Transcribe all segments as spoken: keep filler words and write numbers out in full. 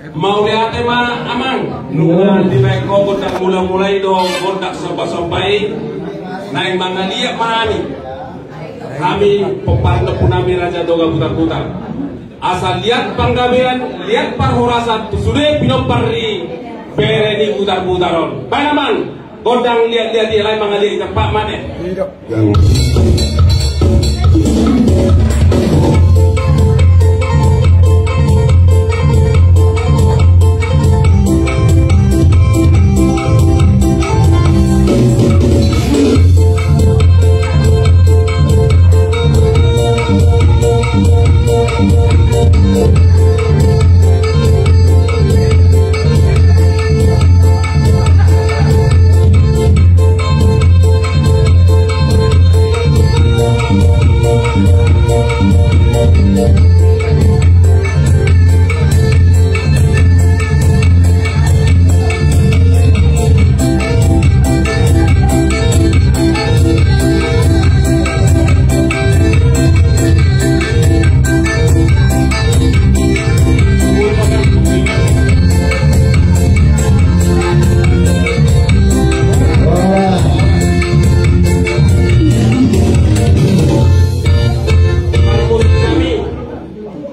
Mauliate ma amang. Nunga dibaen ho gondang mula-mula i dohot gondang somba-somba i, naeng mangaliat ma hami. Hami pomparan ni ompunami Raja Toga Butar-butar. Asa liat panggabean, liat parhorasan tu sude pinompar ni bere ni Butar-butar on. Baen amang, gondang liat-liat i, alai mangaliat i, tampak mate.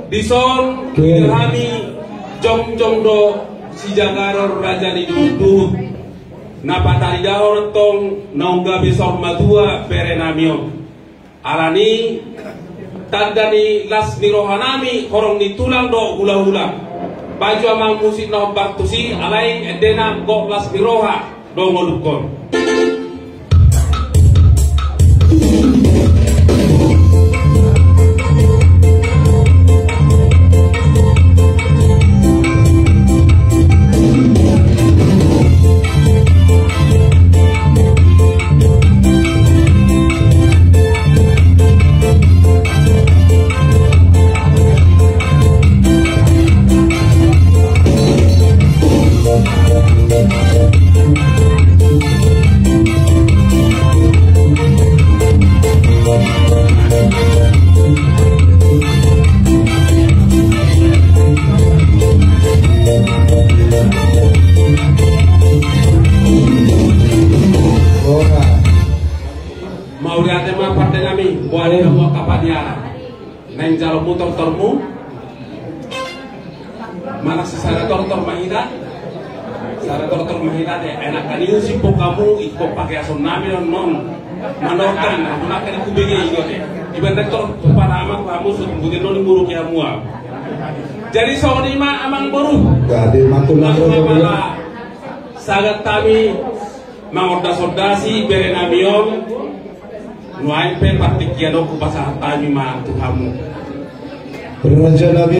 Dison, oke, hami jongjong do sijagaron raja ni duhut-duhut. Na pataridahon tong naung gabe saur matua berenami on. Alani tanda ni las ni rohanami horong ni tulang dohot hula-hula. Baen jo amang musik na hombar tusi, alai endena gok las ni roha do ngolungkon. Mauliate ma partenami, boha ni hamu angka panitia. Naeng jalomu tortormu. Manang sisada tortor ma hita. Sada tortor ma hita de. Enak kan iu simpul hamu, iko pake asonnami non non. Manorkan, aku nak kena kubege iko de. Iban de tor, pada amang hamu, sut, butin non muru ke hamu. Jadi songon i ma amang boru. Jadi mantul mantul. Sagat hami mangondas-ondasi berenami on. Nuaeng pe partingkian on hupasahat hami ma tu hamu. Rajanami